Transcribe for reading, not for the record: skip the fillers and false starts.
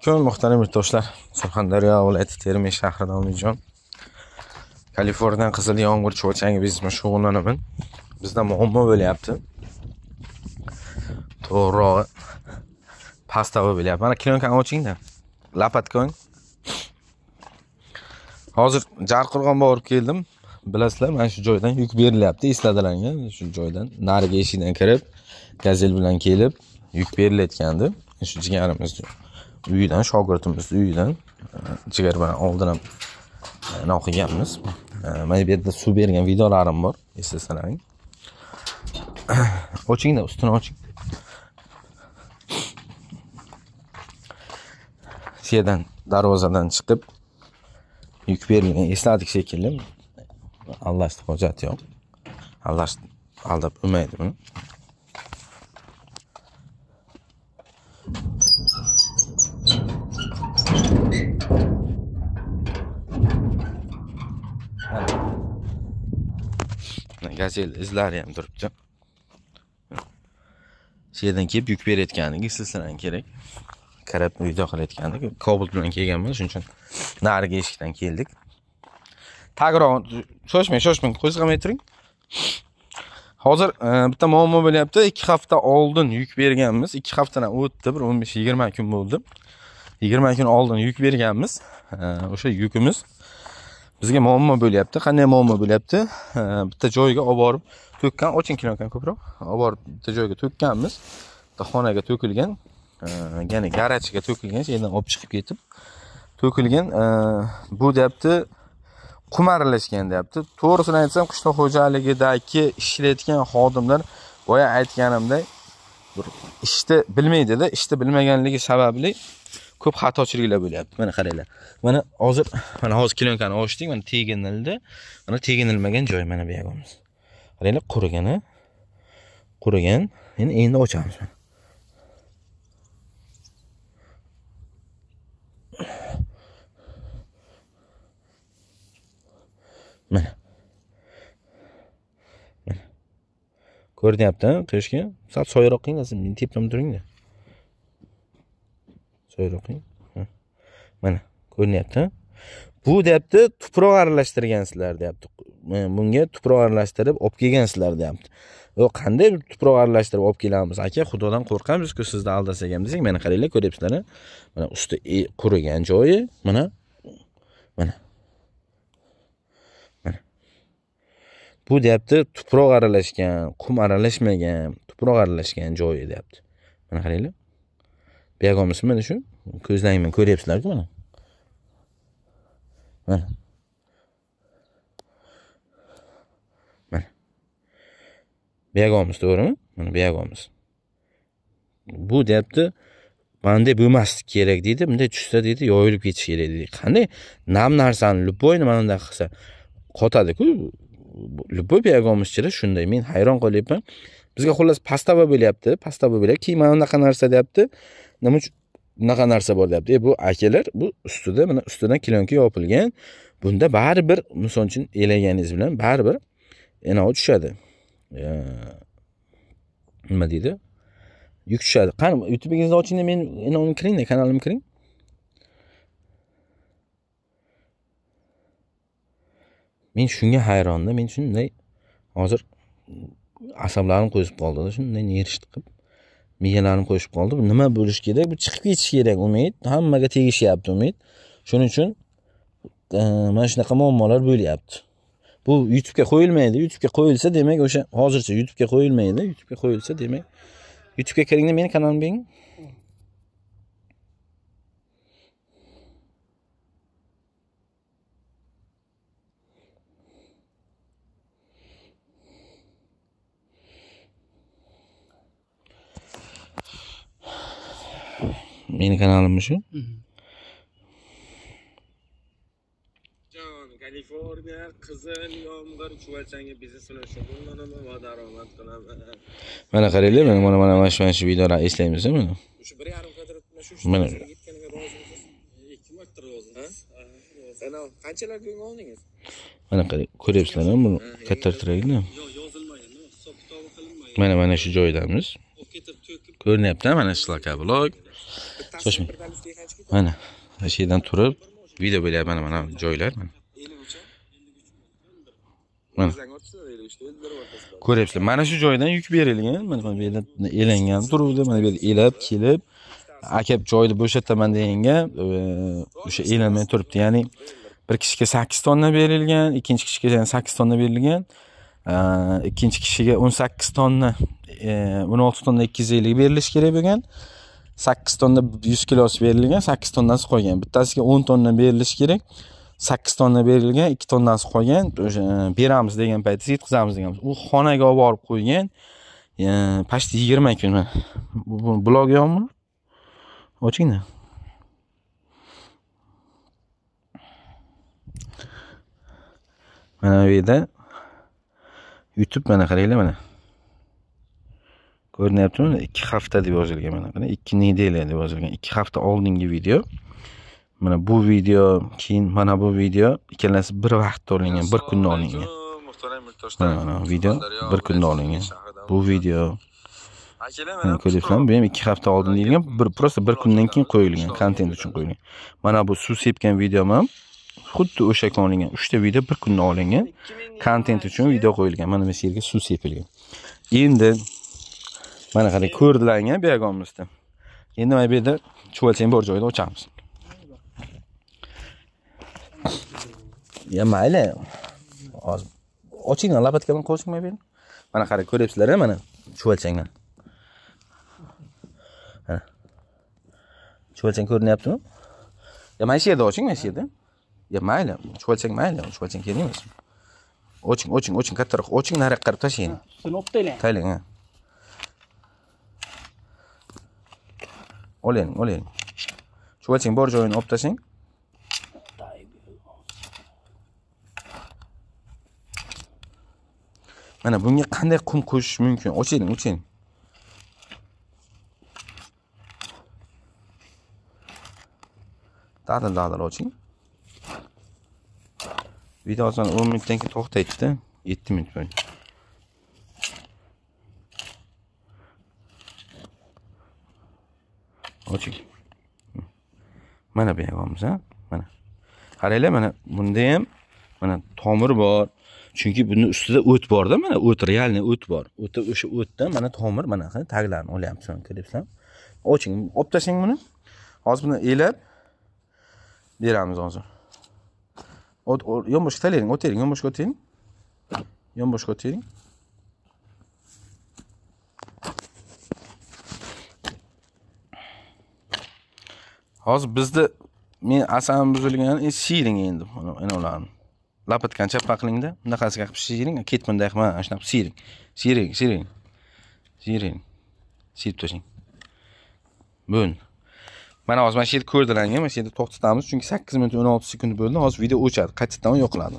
Alaykum muhtaram yurtdoshlar. Surxondaryo viloyati Termiz shahridan Umidjon. Kaliforniyadan qizil yomg'ir chuvachangi biznes bilan shug'ullanaman. Bizda muammo bo'lyapti. To'g'rirog'i pasta bo'lyapti. Mana klonkani oching-da. Lapatkon. Hozir Jarqo'rg'on borib keldim. Bilasizlar, mana shu joydan yuk berilyapti, esladilarga. Shu joydan narigi eshikdan kirib, gazel bilan kelib yuk berilayotgandi. Shu jigarimiz uyidan, shogirdimiz uyidan jigar bilan oldin ham nima qilganmiz. Mana bu yerda suv bergan videolarim bor, eslasalaring. Oching-da, ustini oching. Shu yerdan darvozadan chiqib yuk berilgan, esladik shekilli. Aldashni hojati yo'q. Aldash aldab bo'lmaydi buni. Gazel izlari ham turibdi. Shu yerdan kelib yuk berayotgandik, eslasalar kerak. Kirib video qilayotgandik. Cobalt bilan kelganmiz, shuning uchun narigi eshikdan keldik. Tagroq shoshmang, shoshmang, qo'zg'amay turing. Hozir bitta muammo bo'lyapti. 2 hafta oldin yuk berganmiz. 2 haftadan o'tdi, bir 15-20 kun bo'ldi. 20 kun oldin yuk berganmiz. O'sha yukimiz bizga muammo bo'lyapti. Qanday muammo bo'lyapti? Bitta joyga olib borib to'kkan, oching klonkani ko'proq. Olib borib bitta joyga to'kkanmiz. Bitta xonaga to'kilgan, ya'ni garajiga to'kilgan, shu yerdan olib chiqib ketib to'kilgan. Bu deyapti, qum aralashgan deyapti. To'g'risini aytsam, qishloq xo'jaligidagi ishlayotgan xodimlar boya aytganimdek bir ishni bilmaydi-da, ishni bilmaganligi sababli ko'p xatochiliklar bo'lyapti. Mana qaranglar. Mana hozir, mana hozir klonkani ochdik, mana teginildi. Mana teginilmagan joy mana bu yerimiz. Qaranglar, qurigan, qurigan. Endi ochamiz mana. Mana. Mana. Ko'rinyapti, quyoshga. Sal soyroq qiling, men tepam turing-da. Soyroq qiling. Mana, ko'rinyapti. Bu deyapti, tuproq aralashtirgansizlar deyapti. Bunga tuproq aralashtirib olib kelgansizlar deyapti. Yo'q, qanday tuproq aralashtirib olib kelamiz aka? Xudodan qo'rqamiz-ku, sizni aldasak ham desak, mana qaranglar, ko'ryapsizlar-a? Mana usti qurigan joyi, mana. Mana. Bu deyapti, tuproq aralashgan, qum aralashmagan, tuproq aralashgan joyi deyapti. Mana qaranglar. Bu yog'imiz mana shu. Ko'zlaring bilan ko'ryapsizlar-ku mana. Mana. Mana. Bu yog'imiz to'g'rimi? Mana bu yog'imiz. Bu deyapti, bunday bo'lmaslik kerak deydi, bunday tushsa deydi, yoyilib ketishi kerak deydi. Qanday nam narsani, любой nimani bunday qilsa qotadi-ku. Любой biyagomizchida shunday. Men hayron qolyapman. Bizga xullas pastava bo'lyapti, pastava bo'lyapti. Keyin mana bunaqa narsa deyapti. Nima uchun bunaqa narsa bor deyapti. Bu akalar, bu ustida mana ustidan klonka yopilgan. Bunda baribir misol uchun elaganingiz bilan baribir anavi tushadi. Nima deydi? Yuk tushadi. Qani YouTube'ingizni oching-da, men uni kiring-da, kanalimga kiring. Men shunga hayronda, men shunday hozir asablarim qo'yib qoldi, shunday nerishni qilib miyalarim qo'yishib qoldi. Bu nima bo'lish kerak? Bu chiqib ketish kerak, Umid. Hammaga tegishyapti Umid. Shuning uchun mana shunaqa muammolar bo'lyapti. Bu YouTube'ga qo'yilmaydi. YouTube'ga qo'yilsa, demak o'sha hozircha YouTube'ga qo'yilmaydi. YouTube'ga qo'yilsa, demak YouTube'ga kiringda meni kanalimga bering. Meni kanalim shu. Jon, Kaliforniya qizil yomg'ir chuvachangi biznes bilan shug'ullanaman va daromad qilaman. Mana qaranglar, mana mana mana shu videolarni eslaymiz, mana. O'sha 1.5 kvadrat shu yetganiga rozimisiz? 2 marta rozimisiz. Ana qanchalar kunga oldingiz? Mana qarang, ko'ryapsizlar, buni kattartiraylik. Yo'q, yozilmagan, hisob kitobi qilinmagan. Mana mana shu joydamiz. Ko'rinyapti, mana shlaka blok. Shoshmang. Mana shu yerdan turib video bo'lyapti, mana mana joylar mana. Mana. Ko'ryapsizlar, mana shu joydan yuk berilgan, mana bu yerdan elangan turuvdi, mana bu yerda elab kelib, akab joyni bo'shataman deganga o'sha elanmay turibdi. Ya'ni bir kishiga 8 tonna berilgan, ikkinchi kishiga yana 8 tonna berilgan, ikkinchi kishiga 18 tonna, 16 tonna 250 berilishi kerak bo'lgan. 8 tonna 100 kilosi berilgan, 8 tonnasi qolgan. Bittasiga 10 tonna berilishi kerak. 8 tonna berilgan, 2 tonnasi qolgan. O'sha beramiz degan paytda yetkazamiz deganmiz. U xonaga olib borib qo'ygan. Почти 20 kun mana. Bu blog yo'qmi? Ochingda. Mana bu yerda YouTube mana qaranglar mana. Ko'rinyaptimi? 2 hafta deb yozilgan mana. Qarang, 2 nedelya deb yozilgan. 2 hafta oldingi video. Mana bu video, keyin mana bu video ikkalasi bir vaqtda olingan, bir kunda olingan. Mana video bir kunda olingan. Bu video ko'ryapsizmi? Bu ham 2 hafta oldin deyilgan, bir prosta bir kundan keyin qo'yilgan, kontent uchun qo'yilgan. Mana bu suv sepgan videom ham xuddi o'sha kun olingan. 3 ta video bir kunda olingan. Kontent uchun video qo'yilgan. Mana bu yerga suv sepilgan. Endi mana qarang, ko'rdilarmi buyog'imizda. Endi mana bu yerda chuvalchang bor joyda ochamiz. Ya mayli. Hozir oching, lapatka bilan qo'shing mana bu yerni. Mana qarang, ko'ryapsizlar, mana chuvalchangdan. Mana. Chuvalchang ko'rinyaptimi? Ya mana shu yerda oching, mana shu yerda. Ya mayli, chuvalchang mayli, chuvalchang kerak emas. Oching, oching, oching, kattaroq oching, nariyoqqa qarab tashlang. Ustini olib taylang. Taylang, ha. Oling, oling. Chuvalchang bor joyini olib tashlang. Mana bunga qanday qum qo'shish mumkin? Oching, oching. Dadil dadil oching. Video hozir 10 minutdan keyin to'xtaydi-da. 7 minut bo'ldi. Oching. Mana bu yog'imiz, ha? Mana. Qaranglar, mana bunda ham mana tomir bor. Chunki buning ustida o't bor-da, mana o't, realniy o't bor. O'ta o'sha o'tdan mana tomir mana taglarini olyapmiz, ko'ryapsizlar. Oching, olib tashlang buni. Hozir buni elab beramiz hozir. Yonboshga taylang, o'tering, yonboshga o'tering. Yonboshga o'tering. Hozir bizda men asabim buzilgan, siyiring endi mana ularni. Lapatkani chappa qilingda, bunaqasiga qilib siyiring, ketmunday qilib mana shunaqa qilib siyiring. Siyiring, siyiring. Siyiring. Siyib tashlang. Bo'ldi. Mana hozir mana shu yerda ko'rdilaring, mana shu yerda to'xtatamiz, chunki 8 minut 16 sekund bo'ldi. Hozir video o'chadi, qaytadan yo'qoladi.